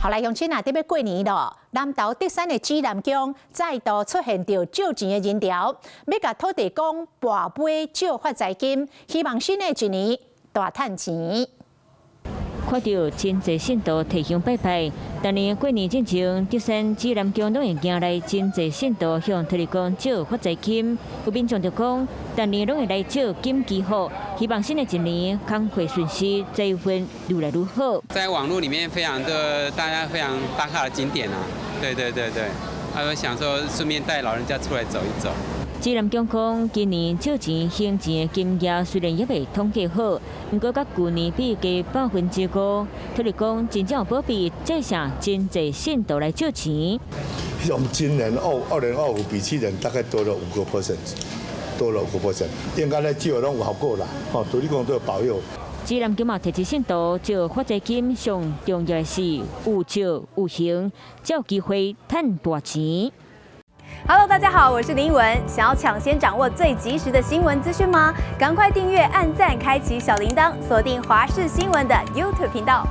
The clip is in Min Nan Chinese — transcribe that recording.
好來，鄉親啊，欲過年囉，南投竹山的紫南宮再度出現著借錢的人潮，欲共土地公跋杯借發財金，希望新的一年大趁錢。看著真濟信徒提香拜拜，逐年過年進前，竹山紫南宮攏會迎來真濟信徒向土地公借發財金。有民眾就講，逐年攏會來借金祈福，希望新的一年工課順遂，財運愈來愈好。在網路裡面非常的大家非常打卡的景點啊，對對對對，啊，我想說順便帶老人家出來走一走。紫南宮講，今年借錢還錢的金額雖然猶未統計好，毋過佮舊年比加5%。土地公真正有保庇，這下真濟信徒來借錢。我們今年2025比去年大概多了五個 percent，多了五個 percent，應該咧借攏有效果啦。哦，土地公都有保佑。紫南宮嘛提醒信徒借發財金，上重要的是有借有還，才有機會趁大錢。 Hello，大家好，我是林文。想要搶先掌握最及時的新聞資訊嗎？趕快訂閱、按讚、開啟小鈴鐺，鎖定華視新聞的 YouTube 頻道。